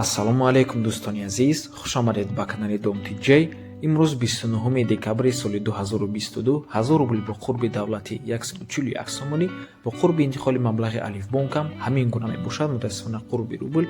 Ассалому алайкум, дӯстони азиз, хушомадед ба канали Дом Тиҷей. Имрӯз 29 декабри соли 2022, 1000 рубл бо қурби давлатӣ 141 сомонӣ, бо қурби интиқоли маблағи Алифбонкам ҳамин гуна мебошад. Мутаассифона, қурби рубл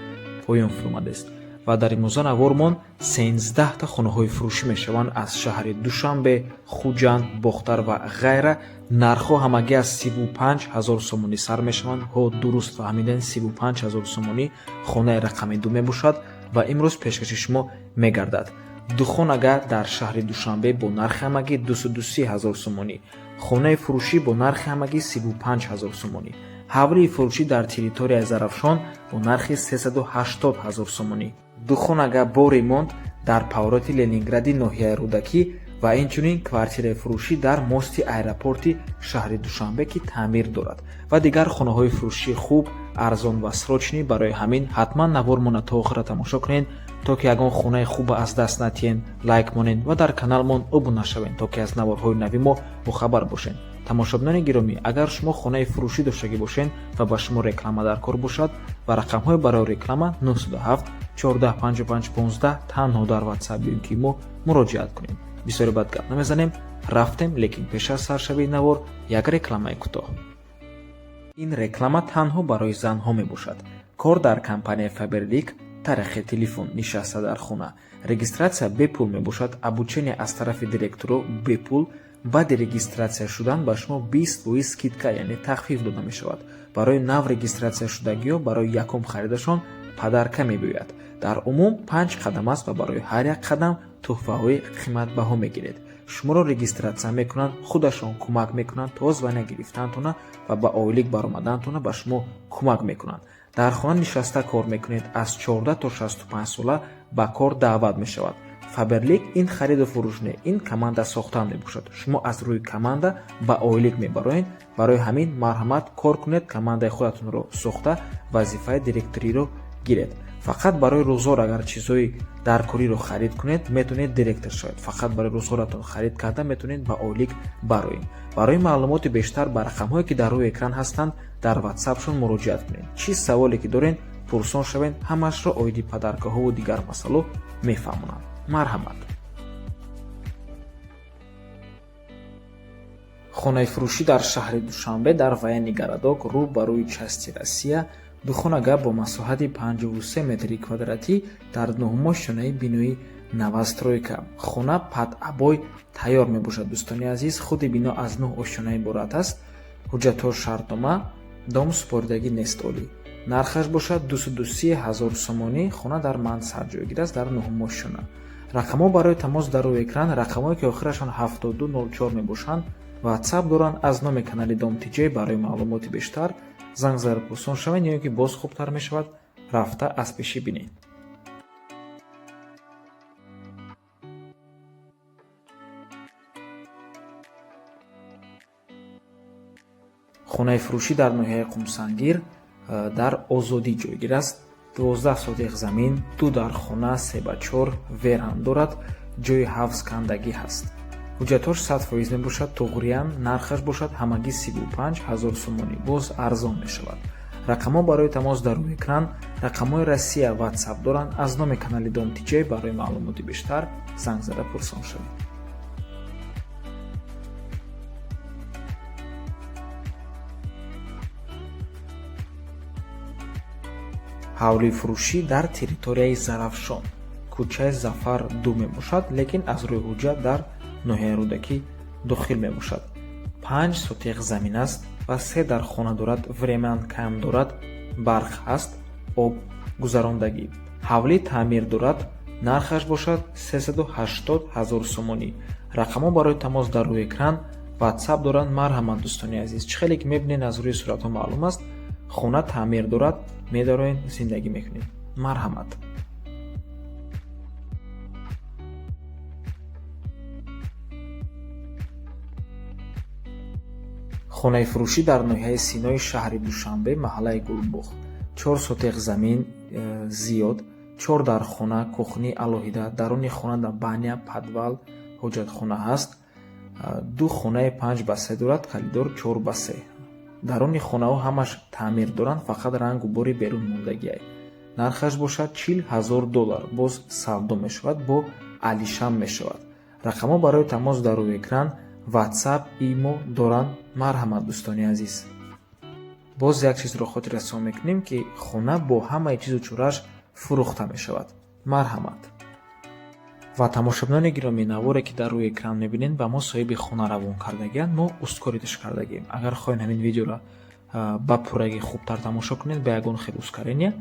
поён фуромадааст ва дар имрӯза навормон 13та хонаҳои фурӯшӣ мешаванд аз шаҳри Душанбе, Хуҷанд, Бохтар ва ғайра. Нархҳо ҳамагӣ аз 35 ҳазор сомонӣ сар мешаванд. Ҳо, дуруст фаҳмидем, 35 ҳазор сомонӣ хонаи рақами ду мебошад ва имрӯз пешкаши шумо мегардад. Духонага дар шаҳри Душанбе бо нархи ҳамагӣ 203 ҳазор сомонӣ, хонаи фурӯшӣ бо нархи ҳамагӣ 35 ҳазор сомонӣ, ҳавлии фурӯшӣ дар территорияи Зарафшон бо нархи 380 ҳазор сомонӣ, духонага бо ремонт дар повороти Ленингради ноҳияи Рӯдакӣ ва инчунин квартираи фурӯшӣ дар мости аэропорти шаҳри Душанбе, ки таъмир дорад, ва дигар хонаҳои фурӯшии хуб, арзон ва срочный. Барои ҳамин ҳатман навормона то охира тамошо кунед, то ки ягон хонаи хуба аз даст натиҳен. Лайк монед ва дар каналмон обуна шавед, то ки аз наворҳои нави мо бохабар бошед. Тамошобинони гиромӣ, агар шумо хонаи фурӯшӣ доштагӣ бошед ва ба шумо реклама дар кор бошад, ва рақамҳои барои реклама 907 14 55 15, танҳо дар Ватсап ё ки мо муроҷиат кунем. Бисёре бад гап намезанем, рафтем. Лекин пеш аз саршавии навор як рекламаи кӯтоҳ. Ин реклама танҳо барои занҳо мебошад. Кор дар компанияи Фаберлик тариқи телефон, нишаста дар хона. Регистрация бепул мебошад, обучение аз тарафи директоро бепул. Баъди регистрация шудан ба шумо 20% скидка, яъне тахфиф дода мешавад. Барои нав регистрация шудагиҳо барои якум харидашон подарка мебиёяд. Дар умум панҷ қадам аст ва барои ҳар як қадам тӯҳфаҳои қиматбаҳо мегиред. Шуморо регистрация мекунанд, худашон кӯмак мекунанд, то звания гирифтаантона ва ба ойлик баромадантона ба шумо кӯмак мекунанд. Дар хона нишаста кор мекунед. Аз 14 то 65 сола ба кор даъват мешавад. Фаберлик ин хариду фурӯш не, ин команда сохтан мебошад. Шумо аз рӯи команда ба ойлик мебароед. Барои ҳамин марҳамат, кор кунед, командаи худатонро сохта, вазифаи директориро гиред. Фақат барои рӯзғор агар чизҳои даркориро харид кунед, метавонед директор шавед. Фақат барои рӯзғоратон харид карда метавонед ба ойлик бароед. Барои маълумоти бештар ба рақамҳое, ки дар рӯи экран ҳастанд, дар Ватсапшон муроҷиат кунед. Чӣ саволе ки доред, пурсон шавед, ҳамаашро оиди подаркаҳову дигар масъало мефаҳмонанд. Марҳамат. Хонаи фурӯшӣ дар шаҳри Душанбе, дар военный городок, рӯ ба рӯи части Россия, духонага бо масоҳати 53 метри квадратӣ дар нуҳумошёнаи бинои новостройка. Хона под обой тайёр мебошад. Дӯстони азиз, худи бино аз нӯҳ ошёна иборат аст. Ҳуҷҷатҳо, шартнома, дом супоридагӣ нест олӣ. Нархаш бошад 203 ҳазор сомонӣ. Хона дар мансард ҷойгир аст, дар нуҳумошёна. Рақамҳо барои тамос дар рӯи экран. Рақамҳое, ки охирашон 7204 мебошанд, Ватсап доранд. Аз номи канали Дом Тиҷей барои маълумоти бештар занг зада пурсон шавед ё ин ки боз хубтар мешавад, рафта аз пешӣ бинед. Хонаи фурӯшӣ дар ноҳияи Қумсангир, дар Озодӣ ҷойгир аст. 12 сотих замин, ду дар хона, се ба чор, вер ҳам дорад, ҷои ҳавз кандагӣ ҳаст. Ҳуҷҷатҳош 100% мебошад, туғриян. Нархаш бошад ҳамагӣ 35 ҳазор сомонӣ, боз арзон мешавад. Рақамҳо барои тамос дар рӯи экран. Рақамҳои Россия Ватсап доранд. Аз номи канали Дом Тиҷей барои маълумоти бештар занг зада пурсон шавед. Ҳавлии фурӯшӣ дар территорияи Зарафшон, кӯчаи Зафар 2 мебошад, лекин аз рӯи ҳуҷҷат дар ноҳияи Рӯдакӣ дохил мебошад. 5 сотих замин аст ва се дар хона дорад, времянкаам дорад, барқ ҳаст, об гузарондагӣ. Ҳавлӣ таъмир дорад. Нархаш бошад 380 ҳазор сомонӣ. Рақамҳо барои тамос дар рӯи экран, Ватсап доранд. Марҳамат, дӯстони азиз. Чӣ хеле ки мебинед, аз рӯи суратҳо маълум аст, хона таъмир дорад, медароед, зиндагӣ мекунед. Марҳамат. Хонаи фурӯшӣ дар ноҳияи Синои шаҳри Душанбе, маҳаллаи Гулбоғ, 4 сотих замин, зиёд, чор дар хона, кухни алоҳида, даруни хона дар баня, подвал, ҳоҷатхона ҳаст. Ду хонаи 5 ба 3 дорад, коридор 4 ба 3. Даруни хонаҳо ҳамаш таъмир доранд, фақат рангу бори берун мондагиай. Нархаш бошад $40 000, боз савдо мешавад, бо алишам мешавад. Рақамҳо барои тамос дар рӯи экран, WhatsApp, Имо доранд. Марҳамат, дӯстони азиз. Боз як чизро хотиррасон мекунем, ки хона бо ҳамаи чизу чорааш фурӯхта мешавад. Марҳамат. Ва тамошобинони гиромӣ, наворе ки дар рӯи экран мебинед, ба мо соҳиби хона равон кардагианд, мо ускорить ш кардагием. Агар хоҳед ҳамин видеоро ба пуррагӣ хубтар тамошо кунед, ба ягон хел ускорения,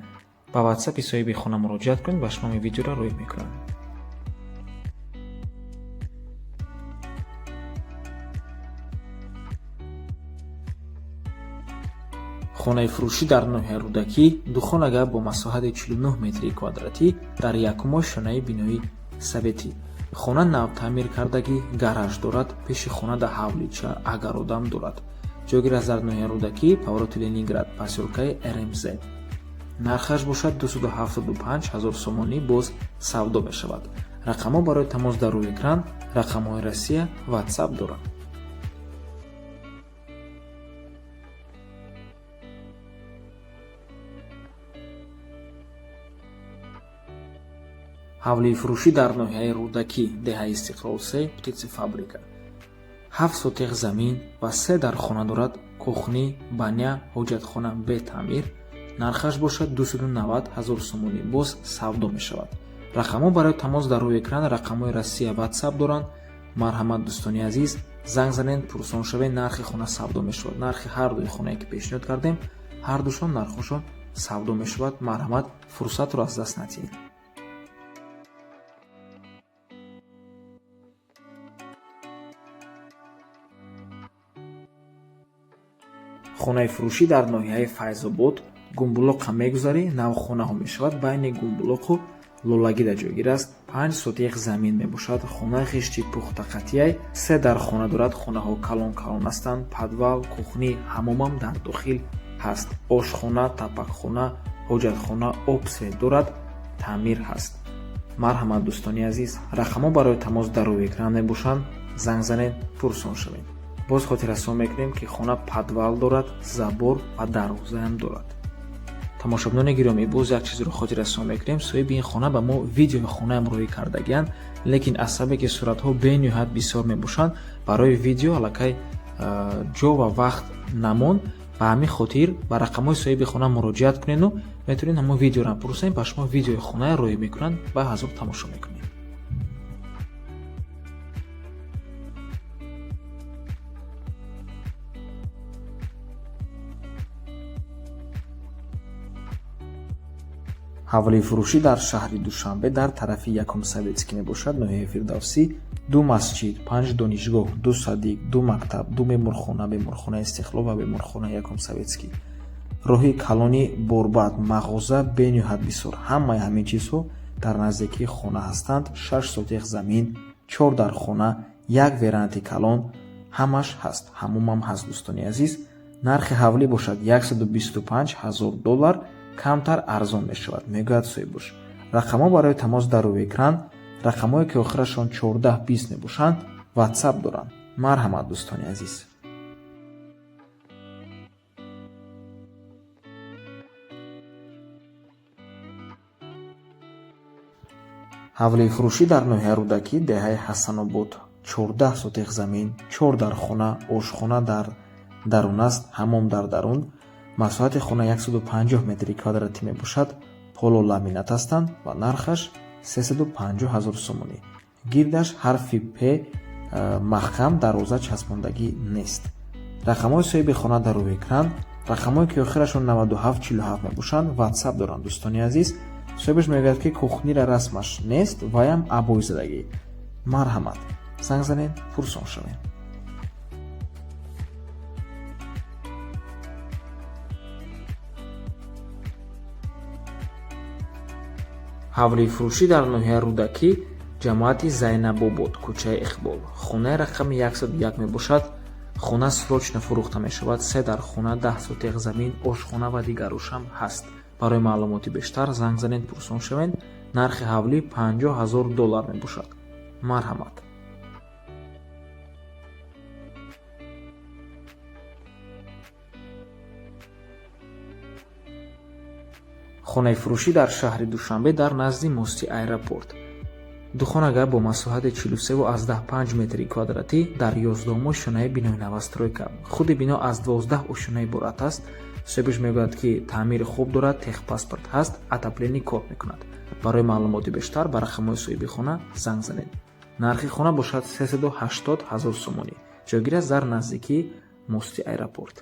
ба ватсапи соҳиби хона муроҷиат кунед, ба шумо ҳамин видеоро рӯй мекунанд. Хонаи фурӯшӣ дар ноҳияи Рӯдакӣ, духонага бо масоҳати 49 метри квадратӣ дар якум ошёнаи бинои советӣ. Хона навтаъмир кардагӣ, гараж дорад, пеши хона да ҳавлича, огород ам дорад. Ҷойгир аст дар ноҳияи Рӯдакӣ, повороти Ленинград, посёлкаи РМЗ. Нархаш бошад 275 000 сомонӣ, боз савдо мешавад. Рақамҳо барои тамос дар рӯи экран, рақамҳои Россия, WhatsApp доранд. Ҳавлии фурӯшӣ дар ноҳияи Рӯдакӣ, деҳаи Истиқлол 3, птицефабрика. 7 сотиқ замин ва 3 дархона дорад, кухни, баня, ҳоҷатхона бетаъмир. Нархаш бошад 290 000 сомонӣ, боз савдо мешавад. Рақамҳо барои тамос дар рӯи экран, рақамҳои Россия, WhatsApp доранд. Марҳамат, дӯстони азиз, занг занед, пурсон шавед, нархи хона савдо мешавад. Нархи ҳар дуи хонае ки пешниҳод кардем, ҳар душон нархҳошон савдо мешавад. Марҳамат, фурсатро аз даст надиҳед. Хонаи фурӯшӣ дар ноҳияи Файзобод, Гумбулоққа мегузарӣ, навхонаҳо мешавад, байни Гумбулоқу Лолагида ҷойгир аст. 5 сотиқ замин мебошад. Хона хишти пухтақатияй, 3 дархона дорад, хонаҳо калон калон ҳастанд, подвал, кухни, ҳамомам дар дохил ҳаст. Ошхона, тапакхона, ҳоҷатхона, об свет дорад, таъмир ҳаст. Марҳамат, дӯстони азиз, рақамҳо барои тамос дар рӯи экран мебошанд, занг занед, пурсон шавед. Боз хотиррасон мекунем, ки хона подвал дорад, забор ва дарвозаам дорад. Тамошобинони гиромӣ, боз як чизро хотиррасон мекунем, соҳиби ин хона ба мо видеои хонаам рӯй кардагианд, лекин аз сабабе ки суратҳо бениҳоят бисёр мебошанд, барои видео аллакай ҷо ва вақт намонд. Ба ҳамин хотир ба рақамҳои соҳиби хона муроҷиат кунеду метавонед ҳамон видеоро пурсем, ба шумо видеои хонаро рӯй мекунанд, ба ҳазор тамошо мекунед. Ҳавлии фурӯшӣ дар шаҳри Душанбе дар тарафи Якум Советский мебошад, ноҳияи Фирдавсӣ, 2 масҷид, 5 донишгоҳ, 2 садик, 2 мактаб, 2 беморхона, беморхонаи Истиқлол ва беморхонаи Якум Советский. Роҳи калони Борбад, мағоза бениҳоят бисёр. Ҳамаи ҳамин чизҳо дар наздикии хона ҳастанд. 6 сотиқ замин, 4 дархона, 1 веранди калон, ҳамаш ҳаст. Ҳамомам ҳаст, дӯстони азиз. Нархи ҳавлӣ бошад 125 000 доллар, камтар арзон мешавад, мегӯяд соҳибош. Рақамҳо барои тамос дар рӯи экран, рақамҳое ки охирашон 14-20 мебошанд, WhatsApp доранд. Марҳамат, дӯстони азиз. Ҳавлии фурӯшӣ дар ноҳияи Рӯдакӣ, деҳаи Ҳасанобод, 14 сотиқ замин, 4 дархона, ошхона дар дарун аст, ҳамом дар дарун. Масоҳати хона 150 метри квадратӣ мебошад, полуламинат ҳастанд ва нархаш 350 000 сомонӣ. Гирдаш ҳарфи П, маҳкам, дарвоза часпондагӣ нест. Рақамҳои соҳиби хона дар рӯи экран, рақамҳое ки охирашон 97-47 мебошанд, WhatsApp доранд, дӯстони азиз. Соҳибаш мегӯяд, ки кухнира расмаш нест, ваям обой задагӣ. Марҳамат, занг занед, пурсон шавед. Ҳавлии фурӯшӣ дар ноҳияи Рӯдакӣ, ҷамоати Зайнабобод, кӯчаи Иқбол. Хонаи рақами 101 мебошад. Хона срочно фурӯхта мешавад. 3 дархона, 10 сотиқ замин, ошхона ва дигарушам ҳаст. Барои маълумоти бештар занг занед, пурсон шавед. Нархи ҳавлӣ 50 000 доллар мебошад. Марҳамат. Хонаи фурӯшӣ дар шаҳри Душанбе дар назди мости аэропорт. Духонага бо масоҳати 43,5 метри квадратӣ дар 11 ошёнаи бинои новостройка. Худи бино аз 12 ошёна иборат аст. Соҳибаш мегӯяд, ки таъмири хуб дорад, техпаспорт ҳаст, отопление кор мекунад. Барои маълумоти бештар ба рақамҳои соҳиби хона занг занед. Нархи хона бошад 380 ҳазор сомонӣ. Ҷойгир аст дар наздикии мости аэропорт.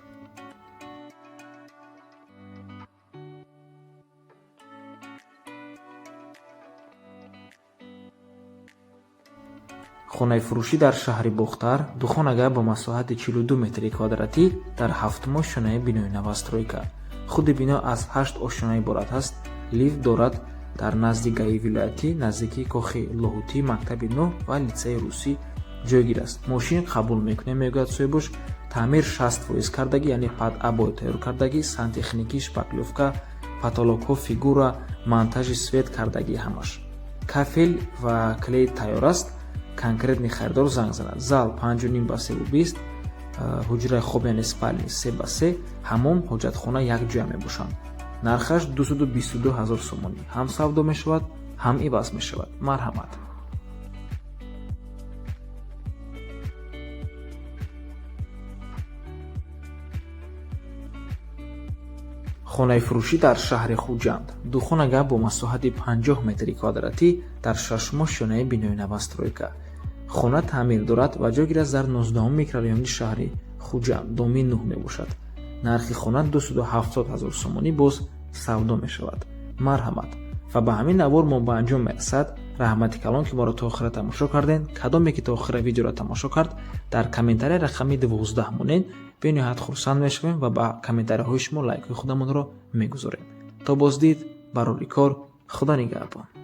Хонаи фурӯшӣ дар шаҳри Бохтар, духонага бо масоҳати 42 метри квадратӣ дар ҳафтум ошёнаи бинои новостройка. Худи бино аз 8 ошёна иборат аст, лифт дорад, дар назди ГАИ вилоятӣ, наздикии кохи Лоҳутӣ, мактаби 9 ва литсеи русӣ ҷойгир аст. Мошин қабул мекунем, мегӯяд соҳибош. Таъмир 60% кардагӣ, яъне под обой тайёр кардагӣ, сантехникӣ, шпаклёвка, потолокҳо, фигура, монтажи свет кардагӣ ҳамаш. Кафел ва клей тайёр аст. Конкретный харидор занг занад. Зал 5,5 ба 3,20, ҳуҷраи хоб, яъне спальни, 3 ба 3, ҳамом, ҳоҷатхона якҷоя мебошанд. Нархаш 222 ҳазор сомонӣ. Ҳам савдо мешавад, ҳам иваз мешавад. Марҳамат. Хонаи фурӯшӣ дар шаҳри Хуҷанд. Духонага бо масоҳати 50 метри квадратӣ дар шашум ошёнаи бинои новостройка. Хона таъмир дорад ва ҷойгир аст дар 19 микрорайони шаҳри Хуҷанд, доми 9 мебошад. Нархи хона 270 ҳазор сомонӣ, боз савдо мешавад. Марҳамат. Ва ба ҳамин навор мо ба анҷом мерасад. Раҳмати калон, ки моро то охира тамошо кардем. Кадоме ки то охира видеоро тамошо кард, дар комментария рақами 12 монед. Бениҳоят хурсанд мешавем ва ба комментарияҳои шумо лайкҳои худамонро мегузорем. То боздид, барори кор, Худо нигаҳбон.